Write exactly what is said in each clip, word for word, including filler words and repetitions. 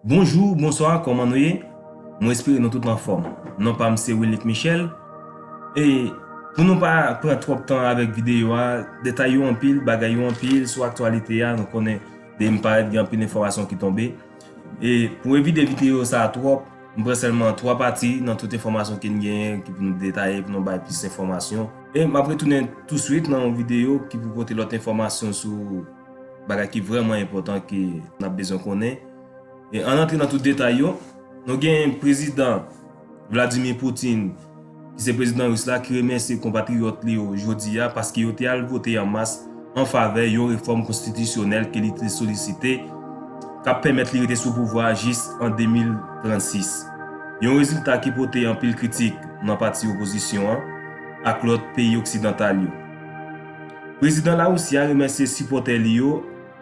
Bonjou, bonswa, kòman nou ye? Mwen espere nou tout anfòm. Non pa m se Wilnick Michel. E pou nou pa pran twòp tan avèk videyo a, detay yo anpil, bagay yo anpil sou aktyalite a, nou konnen depi m parèt gen anpil enfòmasyon ki tonbe. E pou evite videyo sa a twòp, m pran sèlman twa pati nan tout enfòmasyon ke n genyen ki pou nou detaye, pou nou bay plis enfòmasyon. E m ap retounen touswit nan yon videyo ki pou pote lòt enfòmasyon sou bagay ki vrèman enpòtan ke n ap bezwen konnen. E ann antre nan tout detay yo, nou gen prezidan Vladimir Putin, ki se prezidan ris la, ki remèsye konpatriyòt li yo jodi a paske yo te al vote an mas an favè yon refòm konstitisyonèl ke li te solisite, k ap pèmèt li rete sou pouvwa a jis an de mil trannsis. Yon rezilta ki pote anpil kritik nan pati opozisyon an ak lòt peyi oksidantal yo. Prezidan Larisi a remèsye sipòtè li yo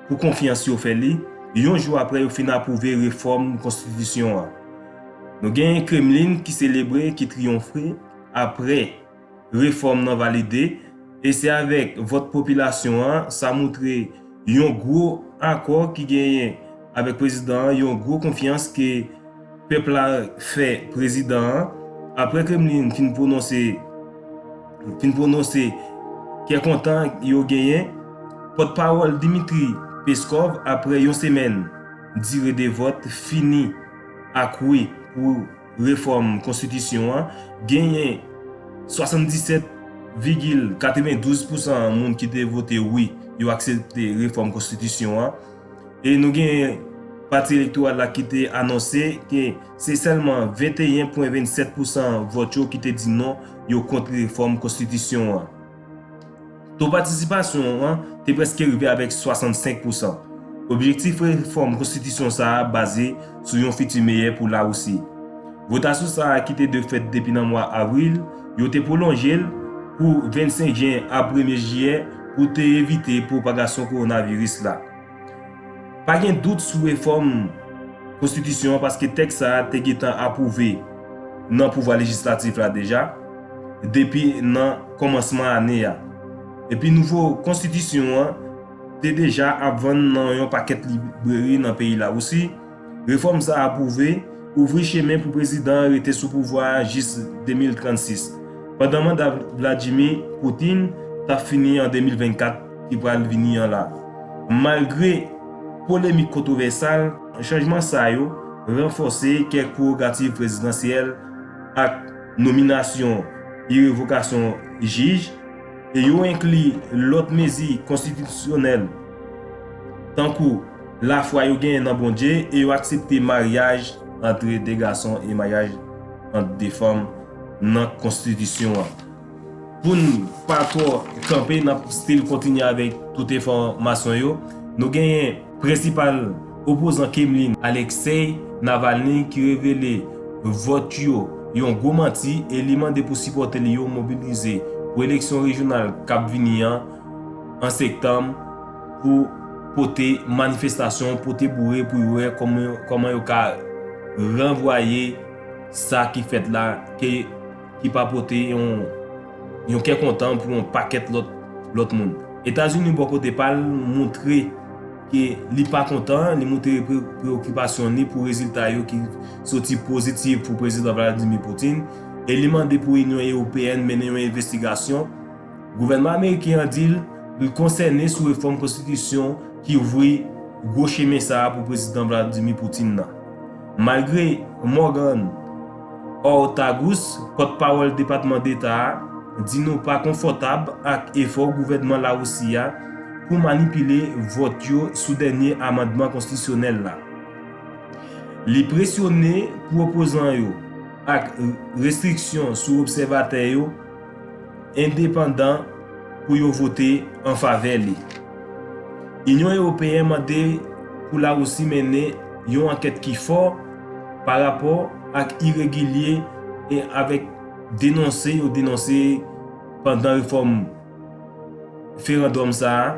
pou konfyans yo fè li, yon jou apre yo fin apwouve refòm konstitisyon an. Nou gen Kremlin ki selebre, ki triyonfe apre refòm nan valide, e se avèk vòt popilasyon an, sa moutre yon gwo akò ki genyen avèk prezidan an, yon gwo konfyans ke pèp la fè prezidan an. Apre Kremlin fin pwononse, fin pwononse kè kontan yo genyen, pòtpawòl Dmitry Peskov, apre yon semèn dire de vòt, fini ak wi pou refòm konstitisyon an, genyen swasanndisèt vigil katrevendouz pousan moun ki te vote wi, yo aksepte refòm konstitisyon an. E nou gen pati elektoral la ki te anonse ke se sèlman venteyen pwen vennsèt pousan vòt yo ki te di non, yo kont refòm konstitisyon an. To patisipasyon an te prèske rive avèk swasannsenk pousan. Objektif refòm konstitisyon sa a baze sou yon fiti meyè pou Larisi. Votasyon sa a ki te dwe fèt depi nan mwa avril, yo te pwolonje l pou vennsenk jen a premye jiyè pou te evite pwopagasyon kowonaviris la. Pa gen dout sou refòm konstitisyon an paske tèks sa a te gentan apwouve nan pouvwa lejislatif la deja, depi nan kòmansman ane a. Epi nouvo konstitisyon an te deja ap vann nan yon pakèt libreri nan peyi Larisi. Refòm sa a apwouve, ouvri chemen pou prezidan an rete sou pouvwa a jis de mil trannsis, pandan manda Vladimir Putin t ap fini an de mil vennkat, ki pral vini an la. Malgre polemik kontwovèsal, chanjman sa yo ranfòse kèk prerogativ prezidansyèl ak nominasyon e revokasyon jij, e yo enkli lòt mezi konstitisyonèl, tankou lafwa yo genyen nan Bondye e yo aksepte maryaj ant de gason e maryaj ant de fanm nan konstitisyon an. Pou n pa twò kanpe, n ap still kontinye avèk tout enfòmasyon yo. Nou genyen prensipal opozan Kremlin, Alexei Navalny, ki revele vòt yo yon gwo manti e li mande pou sipòtè li yo mobilize pou eleksyon rejyonal k ap vini an, an septanm, pou pote manifestasyon, pote boure pou yo wè kòman, kòman yo ka ranvwaye sa ki fèt la, ke, ki pa pote yon, yon kè kontan pou yon pakèt lòt, lòt moun. Etazini, bò kote pa l, moutre ke li pa kontan, li moutre pre-, preokipasyon li pou rezilta yo ki soti pozitif pou prezidan Vladimir Putin, e li mande pou Inyon Ewopeyèn mennen yon envestigasyon. Gouvènman ameriken an di l, li konsène sou refòm konstitisyon ki ouvri gwo chemen sa a pou prezidan Vladimir Putin nan. Malgre Morgan Ortagus, pòtpawòl Depatman Deta a, di nou pa konfòtab ak efò gouvènman Larisi a pou manipile vòt yo sou dènye amandman konstitisyonèl la. Li presyone pou opozan yo ak restriksyon sou obsèvatè yo endepandan pou yo vote an favè li. Inyon Ewopeyèn mande pou Larisi mennen yon ankèt ki fò pa rapò ak iregilye e avèk denonse yo denonse pandan refòm ferandòm sa a,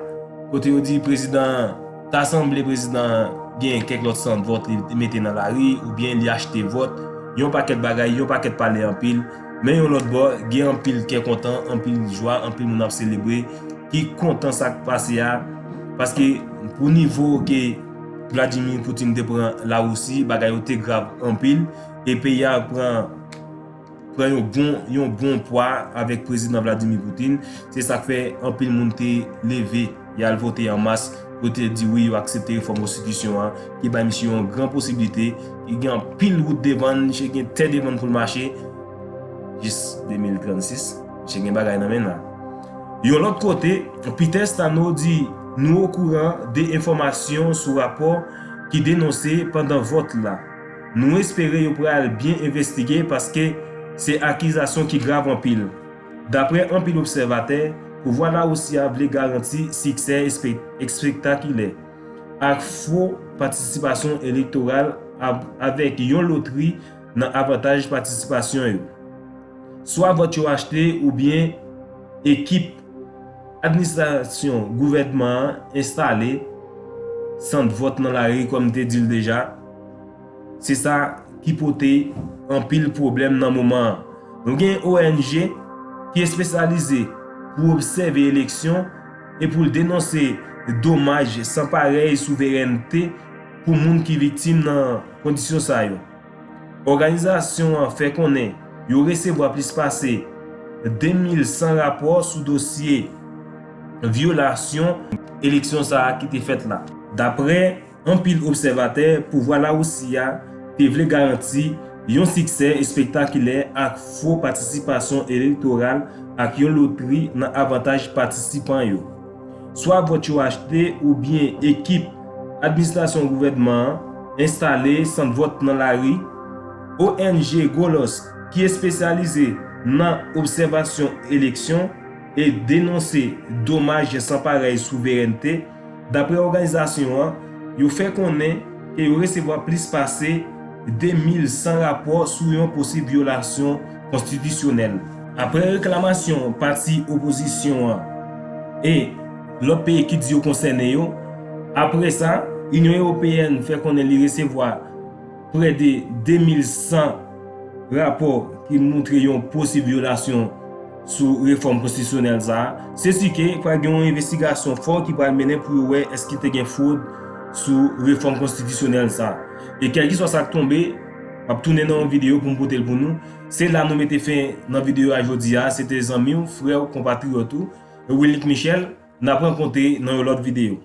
kote yo di prezidan an ta sanble prezidan an gen kèk lòt san vòt li mete nan lari oubyen li achte vòt, yon pakèt bagay, yon pakèt pale anpil. Men yon lòt bò, gen anpil kè kontan, anpil jwa, anpil moun ap selebre, ki kontan sa k pase a, paske pou nivo ke Vladimir Putin te pran Larisi, bagay yo te grav anpil, e peyi a pran pran yon bon, yon bon pwa avèk prezidan Vladimir Putin. Se sa k fè anpil moun te leve, y al vote an mas, yo te di wi, yo aksepte refòm konstitisyon an, ki bay misye yon gran posiblite, ki gen anpil wout devan l, misye gen tè devan l pou l mache, jis de mil trannsis, misye gen bagay nan men l la. Yon lòt kote, Peter Stano di, nou okouran de enfòmasyon sou rapò ki denonse pandan vòt la. Nou espere yo pral byen envestige paske se akizasyon ki grav anpil. Daprè anpil obsèvatè, pouvwa Larisi a vle garanti siksè espe-, espektakilè ak fo patisipasyon elektoral avèk yon lotri nan avantaj patisipasyon yo. Swa vòt yo achte oubyen ekip administrasyon gouvènman an enstale, sant vòt nan lari, kòm m te di l deja, se sa ki pote anpil pwoblèm nan moman an. Nou gen O N G ki espesyalize pou obsève eleksyon e pou l denonse domaj san parèy souverènte pou moun ki viktim nan kondisyon sa yo. Òganizasyon an fè konnen yo resevwa plis pase de mil san rapò sou dosye vyolasyon eleksyon sa a ki te fèt la. Daprè anpil obsèvatè, pouvwa Larisi a te vle garanti yon siksè espektakilè ak fo patisipasyon elektoral ak yon lotri nan avantaj patisipan yo. Swa vòt yo achte oubyen ekip administrasyon gouvènman an enstale sant vòt nan lari, O N G Golos ki espesyalize nan obsèvasyon eleksyon e denonse domaj san parèy souverènte, daprè òganizasyon an, yo fè konnen ke yo resevwa plis pase de mil san rapò sou yon posib vyolasyon konstitisyonèl. Aprè reklamasyon pati opozisyon an e lòt peyi ki di yo konsène yo, apre sa, Inyon Ewopeyèn fè konnen li resevwa prè de de mil san rapò ki montre yon posib vyolasyon sou refòm konstitisyonèl sa a. Se si ke pral gen yon envestigasyon fò ki pral mennen pou yo wè èske te gen fwod sou refòm konstitisyonèl sa a. E kèlkeswa sa k tonbe, m ap tounen nan yon videyo pou m pote l pou nou. Se la nou mete fen nan videyo a jodi a. Se te zanmi w, frè w, konpatriyòt ou, Wilnick Michel. N ap rankontre nan yon lòt videyo.